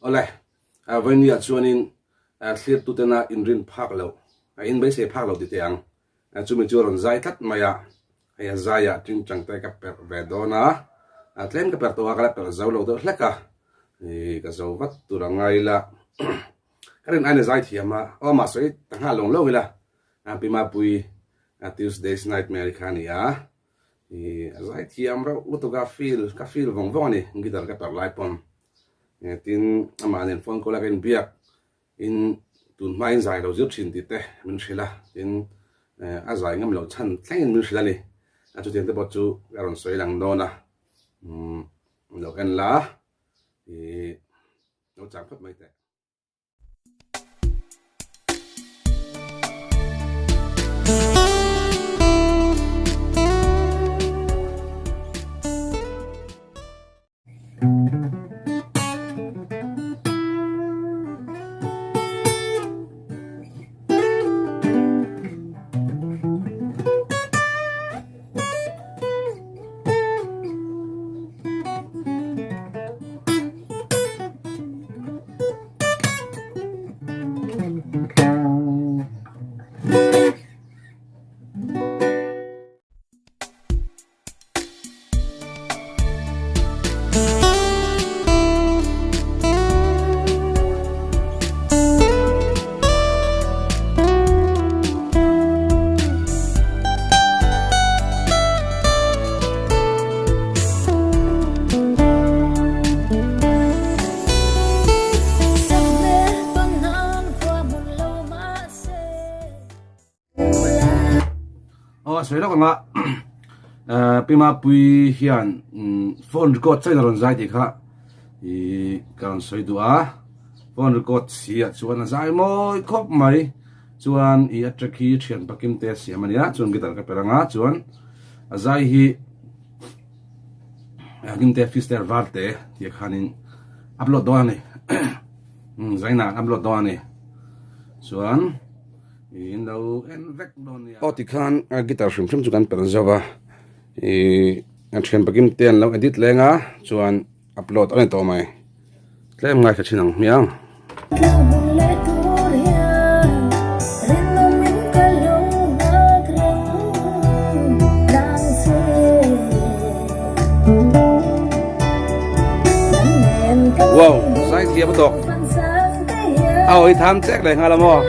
Awle, Vawinia chuanin thlirtutena inrin phak loh, in beisei phak loh ti teh ang. Chumi chu a rawn zai tlat mai a, hei a zaiah tingtang te ka perh ve dawn a, tlem ka perh tawh a, ka la perh zo lo deuh hlek a, ka zo vat tur a ngai ila, ka rin aiin a zai thiam a, aw mah sawi ta nghal lawng lawng ila, Pi Mapui Tuesday's Nightmare kha a ni a, a zai thiam reuh lutuk a, feel ka feel vawng vawng a ni, guitar ka perh lai pawn, tin amah nen phone call a ka inbiak In tun hmain zai lo zir thin tih te min hrilh a, tin a zai ngam loh chhan thlengin min hrilh a ni. A chutiang te pawh chu ka rawn sawi lang dawn a, umm lo en la, ih lo chang phawt mai teh. Aw a sawi lawk ang a Pi Mapui hian phone record chain a rawn zai tih kha ih ka rawn sawi duh a phone record si ah chuan a zai mawi khawp mai chuan ih a track hi thian pakim te a siam a nia chuan guitar ka per ang a chuan a zai hi Kimte Fister Varte tih khanin upload dawn a ni zaina an upload dawn a ni chuan. In lo en vek dawn nia. Aw tikhan guitar hrim hrim chu kan perh zo va, ih a thian pakim te an lo edit leng a chuan upload a ni tawh mai. Tlem ngaithla thin ang hmiang. Wow, zai thiam a tawk. A awi tham chek leh nghal a maw?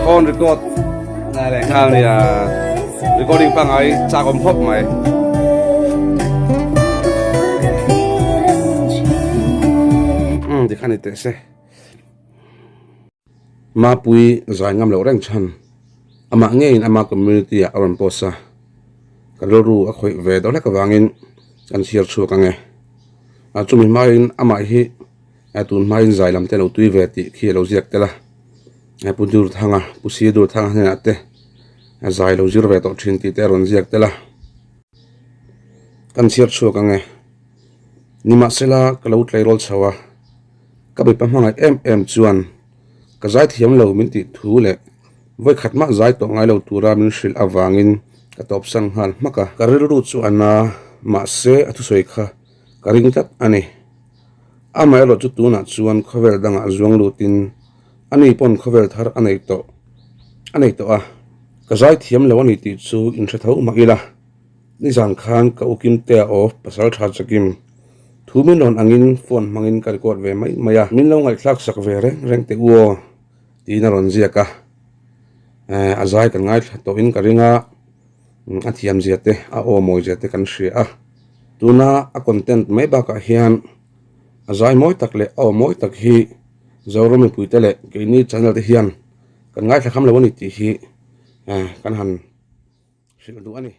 Phone record ngai leh nghal nia recording pangai chak awm khawp mai. Um tikhan ni teh se. Mapui zai ngam loh reng chhan amah ngeiin ama community ah a rawn post a, ka rilru a khawih ve deuh hlek avangin kan chhiar chhuak ang e. A chumi hmain amah hi tun hmain zai lam te lo tui ve tih khi a lo ziak tel a, Pu Durthanga, Pu Si Durthanga hnenah te zai lo zir ve tawh thin tih te a rawn ziak tel a, kan chhiar chhuak ang e. Nimahsela ka lo tleirawl chho a. Ka mipa hmangaih em em chuan ka zai thiam lo min tih thu leh vawi khat mah zai tawh ngai lo tura min hrilh avangin ka tawpsan nghal hmak a. Ka rilru chu a na, mahse a thusawi kha ka ring tlat a ni. Amaherawh chu tunah chuan khawvel dangah zuang lutin ani pawn khawvel thar a nei tawh a nei tawh a, ka zai thiam lo a ni tih chu inhre tho mah ila. Nizan khan ka u Kimtea aw pasal tha chakim thu min rawn angin phone hmangin ka record ve mai mai a, min lo ngaihthlak sak ve reng reng teh u aw tiin a rawn ziak a, eh a zai kan ngaithla tawhin ka ring a, a thiam zia te a aw mawi zia te kan hria a, tuna a content mai bakah hian a zai mawi tak leh a aw mawi tak hi Zoram mipuite leh keini channel te hian kan ngaithla kham lo a ni tih hi eh kan han hrilh duh a ni.